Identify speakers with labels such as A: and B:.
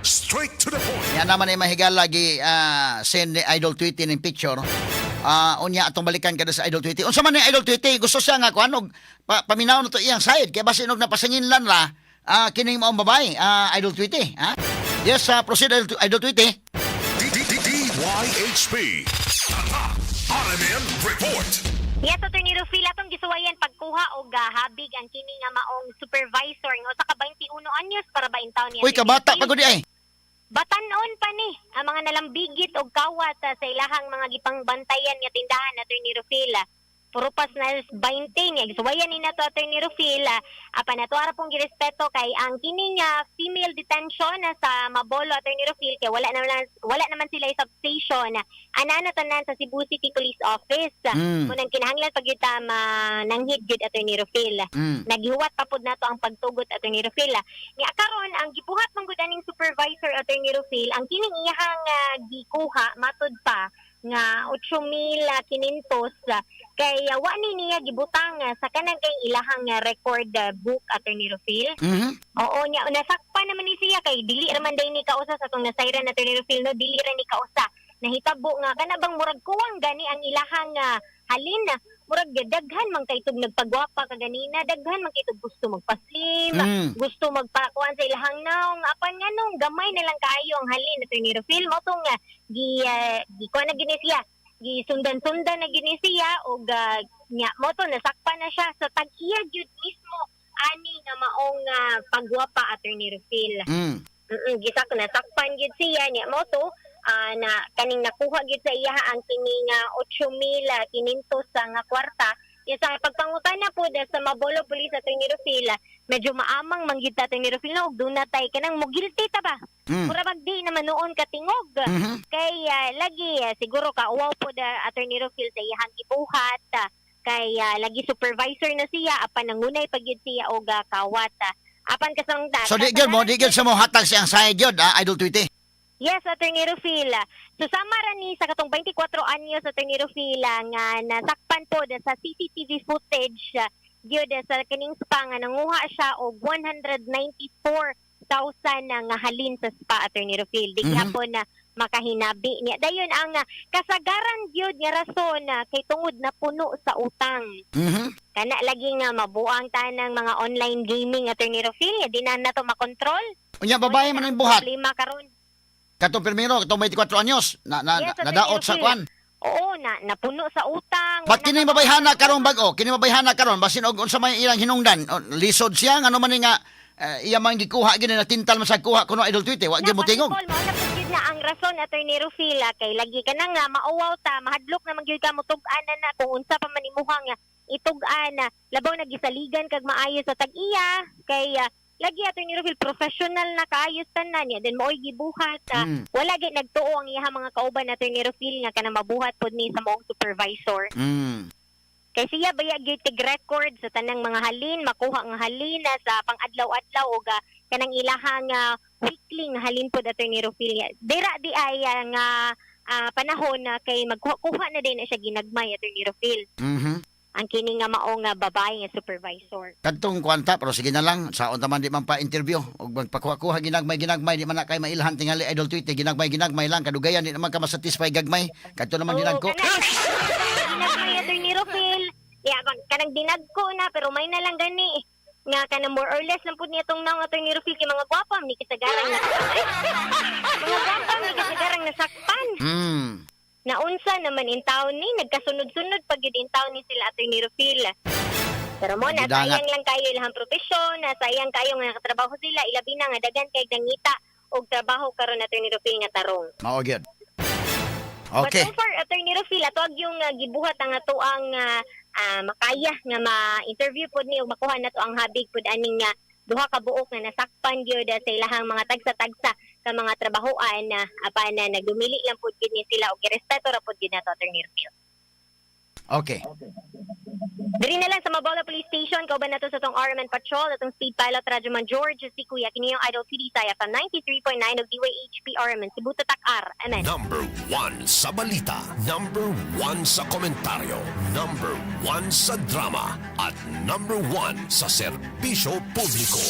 A: Straight to the point.
B: Yan naman ay mahigala gi send ni Idol Tweety ning picture. Unya atong balikan kada sa Idol Tweety. Unsa man ni Idol Tweety, gusto siya nga kuan og paminaw na to iyang side kay basin og napasanginlan ra kining maong babae, Idol Tweety, ha? Yes, proceed, Idol Tweety.
A: D D D D Y H P. Tatak RMN Report.
C: Yes, Attorney Rufil, atong gisuwayan pagkuha og habig ang kini nga maong supervisor nga usa ka 21 anyos para ba intawn niya.
B: Uy, kabata pa gud di ay.
C: Batan-on pa ni ang mga nalambigit og kawat sa ilahang mga gipangbantayan nga tindahan, Attorney Rufil. Purupas na 20 niya gisuwayan ni nato, Attorney Rufil. Apan ato ara pong girespeto kay ang kini nga female detention na sa Mabolo, Attorney Rufil, kay wala naman sila substation ana na tanan sa Cebu City Police Office. Munang kinahanglan pag gyud ta mananghid gyud, Attorney Rufil. Nagihuwat pa pud nato ang pagtugot, Attorney Rufil. Nya karon ang gibuhat man gud aning supervisor, Attorney Rufil, ang kining iyahang gikuha matud pa nga 8,500 kay wa ni niya gibutang sa kanang kay ilahang record book, Attorney Rufil. Oo nya nasakpan naman ni siya kay dili ra man day ni kausa sa atong nasayran, Attorney Rufil, no, dili ra ni kausa nahitabo nga kana bang murag kuwang gani ang ilahang halin na murag daghan man kay tug nagpagwapa kaganina, daghan man kay tug gusto magpaslim, gusto magpakuan sa ilahang naong, apan nganong gamay na lang kaayo ang halin, Attorney Rufil. Mo tong gi kuan na gini siya, gisundan-sundan na gini siya og nya mo to nasakpan na siya sa tag-iya gyud mismo ani nga maong pagwapa, Attorney Rufil. Gisak nasakpan gyud siya niya mo to na kaning nakuha gyud sa iya ang kini nga 8,500 sa nga kwarta. Ya sa pagpangutana po sa Mabolo Police, Attorney Rufil, medyo maamang man gyud ta, Attorney Rufil, no, og duna tay kanang mo guilty ta ba? Mura bag di naman noon katingog. Kay lagi siguro kauwaw po da, Attorney Rufil, sa iyahang gibuhat kay lagi supervisor na siya apan nangunay pag gyud siya og kawat. Apan kasang ta.
B: So di gyud sa mo hatag siyang side gyud, Idol Tweety.
C: Yes, Attorney Rufil. So sama ra ni sa katong 24 anyos, Attorney Rufil, nga nasakpan po da sa CCTV footage gyud sa kining spa nga nanguha siya og 194,000 na nga halin sa spa, Attorney Rufil. Di gihapon na makahinabi niya. Dayon ang kasagaran gyud nga rason na kay tungod na puno sa utang. Kana lagi nga mabuang tanang mga online gaming, Attorney Rufil, nga di na nato makontrol.
B: Unya babae man ang buhat.
C: Problema karon.
B: Katong primero, katong 24 anyos na
C: Yes, Attorney
B: nadaot sa
C: Rufil.
B: kwan.
C: Oo, na napuno sa utang.
B: Ba't
C: Wala
B: kini
C: na-
B: mabayhana karon bag-o? Kini mabayhana karon basin og unsa may ilang hinungdan? O, lisod siya ngano man ni nga iya man gikuha gini natintal man sa kuha kuno, Idol Tweety, wa gyud mo tingog.
C: Mao na pud gyud na ang rason, Attorney Rufil, kay lagi ka na nga mauwaw ta, mahadlok na man gyud ka mutug-an na na kung unsa pa man imuha nga itug-an na labaw na gisaligan kag maayo sa tag-iya kay lagi, Attorney Rufil, professional na kaayos tanan niya then maoy gibuhat. Wala gyud nagtuo ang iyang mga kauban, Attorney Rufil, nga kanang mabuhat pod ni sa maong supervisor. Kay siya baya gyud tig record sa tanang mga halin, makuha nga halin na sa pang-adlaw-adlaw og kanang ilahang weekly nga halin pod, Attorney Rufil. Dira di ay nga panahon na kay magkuha na din na siya ginagmay, Attorney Rufil. Ang kini nga mao nga babae nga supervisor.
B: Kadtong kwanta pero sige na lang saon ta man di man pa interview og magpakuha-kuha ginagmay ginagmay di man na kay mailhan tingali, Idol Tweety, ginagmay ginagmay lang kadugayan di naman ka masatisfy gagmay kadto naman
C: Oo,
B: dinagko.
C: Ginagmay, Attorney Rufil. Ya, kanang dinagko na pero may na lang gani nga kanang more or less lang pud niya tong naong, Attorney Rufil, kay mga gwapa ni kasagaran na mga gwapa ni kasagaran nasakpan. Naunsa naman in town ni nagkasunod-sunod pag yun in town ni sila, Attorney Rufil. Pero mo na
B: Gidangat.
C: sayang lang kayo ilahang profesyon, na sayang kayo nga nakatrabaho sila, ilabi na nga dagan kay nangita og trabaho karon, Attorney Rufil, nga tarong.
B: Mao gyud.
C: But
B: Okay.
C: so far, Attorney Rufil, ato yung gibuhat ang ato ang makaya nga ma-interview pod ni ug makuha nato ang habig pod aning nga duha ka buok nga nasakpan gyud sa ilahang mga tagsa-tagsa ka mga trabahoan na apan na nagdumili lang pod gyud ni sila ug girespeto ra pod gyud nato, Attorney Rufil.
B: Okay.
C: Diri na lang sa Mabolo Police Station, kauban nato sa tong RMN Patrol, atong Speed Pilot Radyoman George, si Kuya, kini yung Idol TV sa FM 93.9 ug DYHP RMN Cebu Tatak R. Amen.
A: Number 1 sa balita. Number 1 sa komentaryo. Number 1 sa drama. At number 1 sa serbisyo publiko.